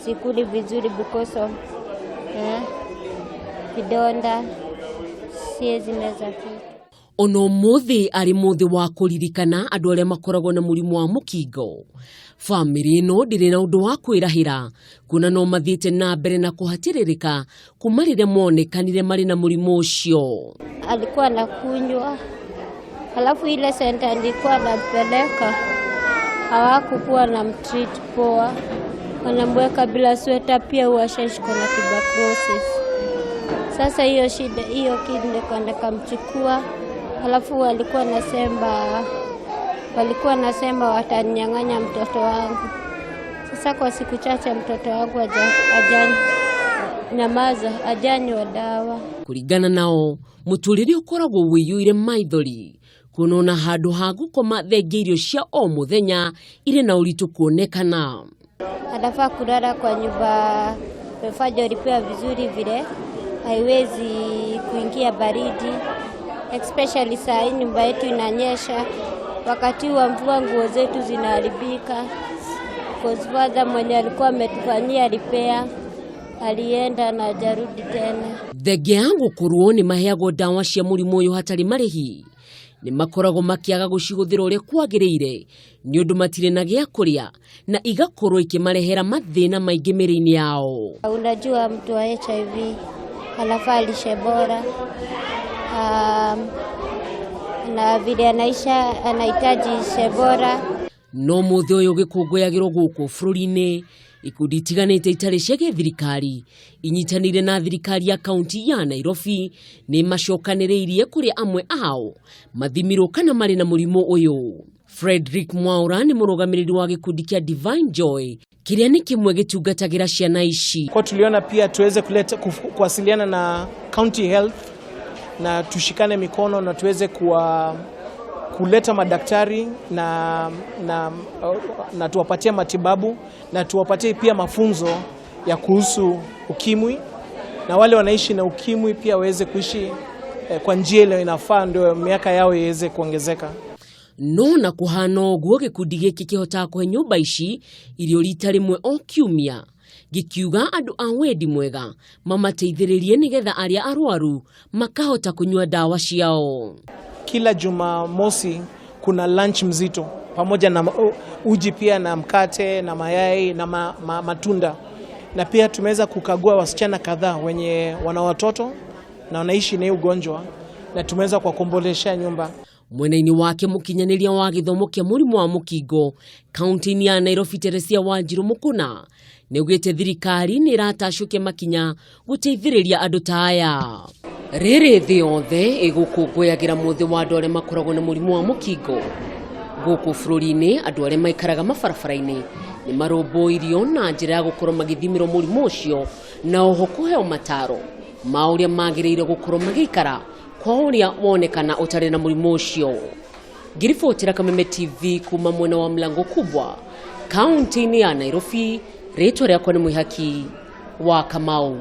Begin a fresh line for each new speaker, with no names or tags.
Sikuli vizuri because of vidonda, siwezi meza kitu.
Ona ũmũthĩ arĩ mũthĩ wa kũririkana andũ arĩa makoragwo na mũrimũ wa mũkingo, bamĩrĩ ĩno ndĩrĩ na ũndũ wa kwĩrahĩra kuona no mathiĩte na mbere na kũhatĩrĩrĩka kuma rĩrĩa monekanire marĩ na mũrimũ ũcio.
Alikuwa anakunywa, halafu ile center nilikuwa nampeleka hawakukuwa na mtreat poa, wanamweka bila sweta, pia huwashashikwa na tuberculosis. Sasa hiyo shida hiyo kitu nikamchukua, halafu walikuwa nasema wataninyang'anya mtoto wangu. Sasa kwa siku chache mtoto wangu haja nyamaza, hajanywa dawa.
Kũringana nao, mũtũrĩre ũkoragwo wĩiyũire maithori kuona ona handũ ha gũkoma thengia irio cia o mũthenya irĩ na ũritũ kuonekana.
Anafaa kulala kwa nyumba imefanywa repair vizuri, vile haiwezi kuingia baridi, especially saa hii nyumba yetu inanyesha. Wakati wa mvua nguo zetu zinaharibika. Cause father mwenye alikuwa ametufanyia repair alienda na hajarudi tena.
Thengia ya gũkorwo nĩ maheagwo ndawa cia mũrimũ ũyũ hatarĩ marĩhi, nĩ makoragwo makĩaga gũcihũthĩra ũrĩa kwagĩrĩire nĩ ũndũ matirĩ na gĩa kũrĩa na igakorwo ikĩmarehera mathĩna maingĩ mĩrĩ-inĩ yao.
Unajua mtu wa HIV anafaa lishe bora, na vile anaisha anahitaji lishe bora.
No mũthĩ ũyũ gĩkũngũyagĩrwo gũkũ bũrũri-inĩ, ikundi itiganĩte itarĩ cia gĩthirikari inyitanĩire na thirikari ya kaunti ya Nairobi nĩ macokanĩrĩirie kũrĩa amwe ao mathimirwo kana marĩ na mũrimũ ũyũ. Frederick Mwaura nĩ mũrũgamĩrĩri wa gĩkundi kĩa Divine Joy kĩrĩa nĩ kĩmwe gĩtungatagĩra ciana ici.
Kwa tuliona pia tuweze kuleta kuwasiliana na county health na tushikane mikono na tuweze kuleta madaktari na tuwapatie matibabu na tuwapatie pia mafunzo ya kuhusu ukimwi, na wale wanaishi na ukimwi pia waweze kuishi kwa njia ile inafaa, ndio miaka yao iweze kuongezeka.
No na kũhana ũguo, gĩkundi gĩkĩ kĩhotaga kũhe nyũmba ici irio rita rĩmwe o kiumia, gĩkiuga andũ a wendi mwega mamateithĩrĩrie nĩgetha arĩa arwaru makahota kũnyua ndawa ciao.
Kila Jumamosi kuna lunch mzito pamoja na uji pia na mkate na mayai na matunda, na pia tumeweza kukagua wasichana kadhaa wenye wana watoto na wanaishi na hii ugonjwa na tumeweza kuwakomboleshea nyumba.
Mwena-inĩ wake, mũkinyanĩria wa gĩthomo kĩa mũrimũ wa mũkingo kaunti-inĩ ya Nairobi, Teresia Wanjiru Mukuna, nĩ augĩte thirikari nĩ ĩratacũkia makinya gũteithĩrĩria andũ ta aya. Rĩrĩ thĩ yothe ĩgũkũngũyagĩra mũthĩ wa andũ arĩa makoragwo na mũrimũ wa mũkingo, gũkũ bũrũri-inĩ andũ arĩa maikaraga mabarabara-inĩ nĩ marũmbũirio na njĩra ya gũkorwo magĩthimĩrwo mũrimũ ũcio na oho kũheo mataro ma ũrĩa magĩrĩire gũkorwo magĩikara kwa ũrĩa wonekana ũtarĩ na mũrimũ ũcio. Ngĩribotera Kameme TV kuma mwena wa Mlango Kubwa, kaunti-inĩ ya Nairobi, rĩtwa rĩakwa nĩ Mwĩhaki wa Kamau.